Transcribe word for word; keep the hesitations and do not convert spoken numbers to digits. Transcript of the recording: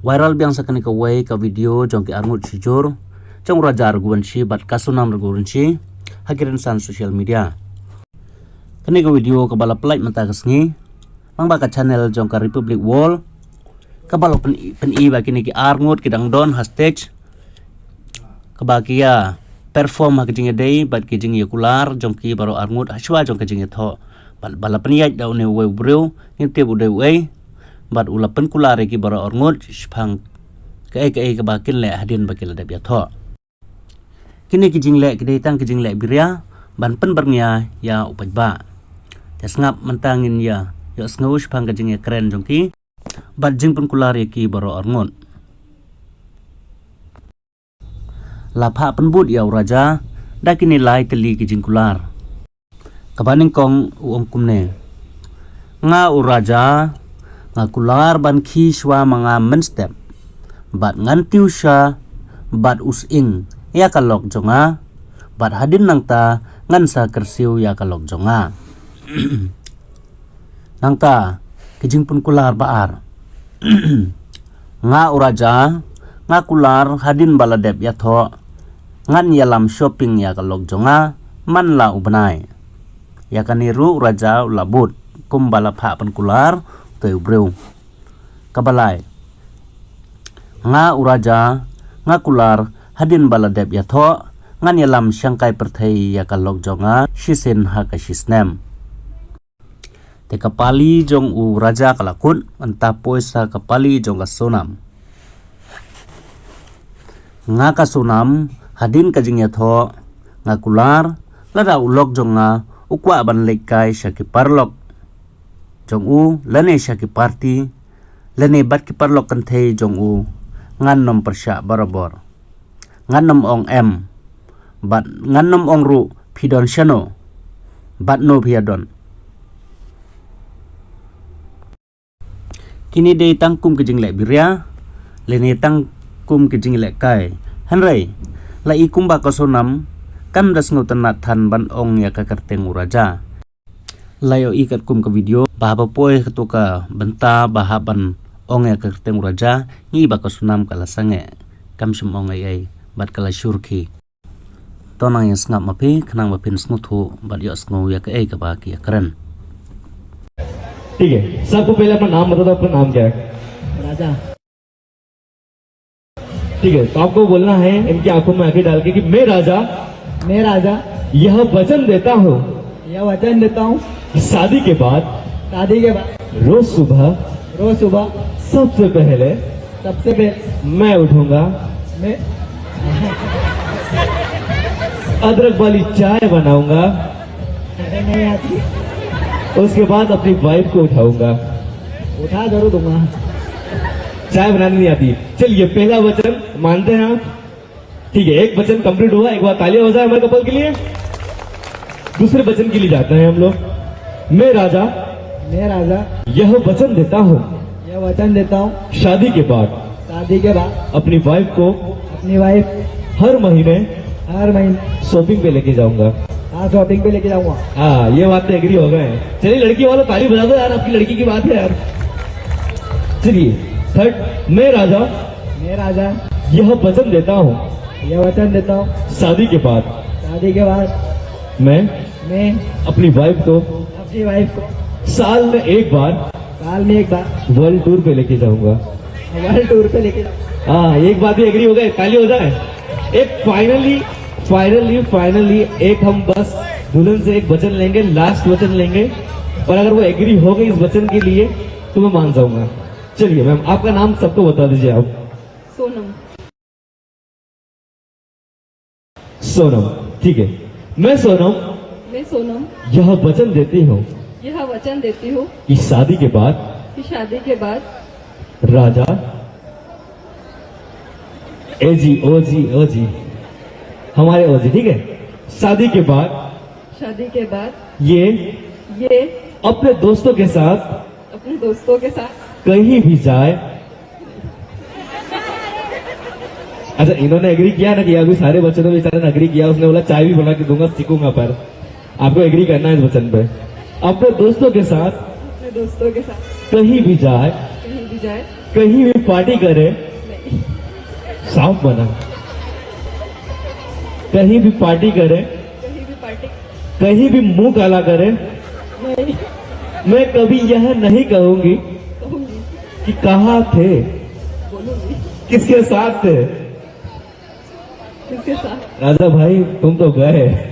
Viral biang sa kane kawei ka video jong ki arngut shijur jong u Raja Raghuvanshi bad ka Sonam Raghuvanshi ha ki rynsan social media. Kane ka video kaba la pynlait mynta ka sngi, nang ba ka channel jong ka Republic World kaba la pyn-, pyni ba kine ki arngut ki dang don ha stage, kaba ki ïa perform ha ka jingïadei bad ki jingïakular jong ki baroh arngut hashwa jong ka jingïathoh. Bad ba la pynïaid da une uwei u briew, ngim tip u dei uei, bad u la pynkular ïa ki baroh arngut shaphang kaei kaei kaba kin leh hadien ba ki la dep ïathoh. Kine ki jingleh ki dei tang ki jingleh biria ban pynbyrngia ïa u paidbah. Te sngap mynta ngin ïa ïohsngew shaphang ka jingïakren jong ki bad jingpynkular ïa ki baroh arngut. La phah pynbud ïa u Raja da kine lai tylli ki jingkular. Kaba nyngkong u ong kumne: Nga u Raja, nga kular ban khie shuwa ma nga mynstep, bad ngan tiew sha bad u sying ïa ka lok jong nga, bad hadien nangta ngan sa kyrsiew ïa ka lok jong nga. Nangta ki jingpynkular ba ar. Nga u Raja, nga kular hadien ba la dep ïathoh ngan ïalam shopping ïa ka lok jong nga man la u bnai. Ïa kane ruh u Raja u la bud kumba la phah pynkular te u briew. Kaba lai: Nga u Raja, nga kular hadien ba la dep ïathoh ngan ïalam shangkai pyrthei ïa ka lok jong nga shisien ha ka shisnem. Te ka pali jong u Raja ka la kut, mynta poi sa ka pali jong ka Sonam. Nga ka Sonam, hadien ka jingïathoh nga kular, lada u lok jong nga u kwah ban leit kai sha ki paralok jong u lane sha ki party lane bad ki paralok kynthei jong u, ngan nym pyrshah barabor. Ngan nym ong em, bad ngan nym ong ruh phi don shano bad no phi ïa don. Kine dei tang kum ki jingleh biria lane tang kum ki jingleh kai. Hynrei la i kumba ka Sonam kam da sngewtynnat than ban ong ïa ka kyrteng u Raja. La ïohi katkum ka video ba haba poi kato ka bynta ba hap ban ong ïa ka kyrteng u Raja, ngi ba ka Sonam ka la sangeh, kam shym ong ei ei bad ka la shurkhie. To nang ïa sngap ma phi khnang ba phin sngewthuh bad ïohsngew ïa kaei kaba ki ïakren. ठीक है, सबको पहले अपना नाम बता दो, आपका नाम क्या है? राजा। ठीक है, तो आपको बोलना है इनकी आंखों में आंखें डाल के कि मैं राजा, मैं राजा, यह वचन देता हूँ, यह वचन देता हूँ, शादी के बाद, शादी के बाद, रोज सुबह, रोज सुबह, सबसे पहले, सबसे पहले, मैं उठूंगा, मैं अदरक वाली चाय बनाऊंगा, अरे नहीं आती। उसके बाद अपनी वाइफ को उठाऊंगा। उठा जरूर दूंगा। चाय बनानी नहीं आती। चलिए, पहला वचन मानते हैं आप। ठीक है, एक वचन कंप्लीट हुआ, एक बार तालियां हो जाए हमारे कपल के लिए। दूसरे वचन के लिए जाते हैं हम लोग। मैं राजा, मैं राजा, यह वचन देता हूँ, यह वचन देता हूँ, शादी के बाद, शादी के बाद, अपनी वाइफ को, अपनी वाइफ, हर महीने, हर महीने, शॉपिंग पे लेके जाऊंगा। हाँ, शॉपिंग पे लेके जाऊंगा। हाँ, ये बात तो एग्री हो गए हैं। चलिए, लड़की वालों, ताली बजा दो यार, आपकी लड़की की बात है यार। चलिए, थर्ड, मैं राजा, मैं राजा, यह वचन देता हूँ, यह वचन देता हूँ, शादी के बाद, शादी के बाद, मैं, मैं, अपनी वाइफ को, अपनी वाइफ को, साल में एक बार, साल में एक बार, वर्ल्ड टूर पे लेके जाऊंगा। वर्ल्ड टूर पे लेके जाऊंगा। हाँ, एक बात भी एग्री हो गए, ताली हो जाए। एक फाइनली, फाइनली, फाइनली एक हम बस दुल्हन से एक वचन लेंगे, लास्ट वचन लेंगे, और अगर वो एग्री हो गई इस वचन के लिए तो मैं मान जाऊंगा। चलिए मैम, आपका नाम सबको बता दीजिए आप। सोनम। सोनम, ठीक है। मैं सोनम, मैं सोनम, यह वचन देती हूँ, यह वचन देती हूँ, कि शादी के बाद, कि शादी के बाद, राजा, ए जी, ओ जी, ओ जी, हमारे ओ जी, ठीक है। शादी के बाद, शादी के बाद, ये, ये, अपने दोस्तों के साथ, अपने दोस्तों के साथ, कहीं भी जाए। अच्छा, इन्होंने एग्री किया ना कि अभी सारे बच्चों ने बेचारे ने एग्री किया, उसने बोला चाय भी बना के दूंगा, सीखूंगा, पर आपको एग्री करना है इस वचन पे। अपने दोस्तों के साथ, अपने दोस्तों के साथ, कहीं भी जाए, कहीं भी जाए, कहीं भी पार्टी करे, साफ बना। कहीं भी पार्टी करे, कहीं भी मुंह काला करे, मैं कभी यह नहीं कहूंगी कि कहाँ थे, किसके साथ थे। राजा भाई, तुम तो गए।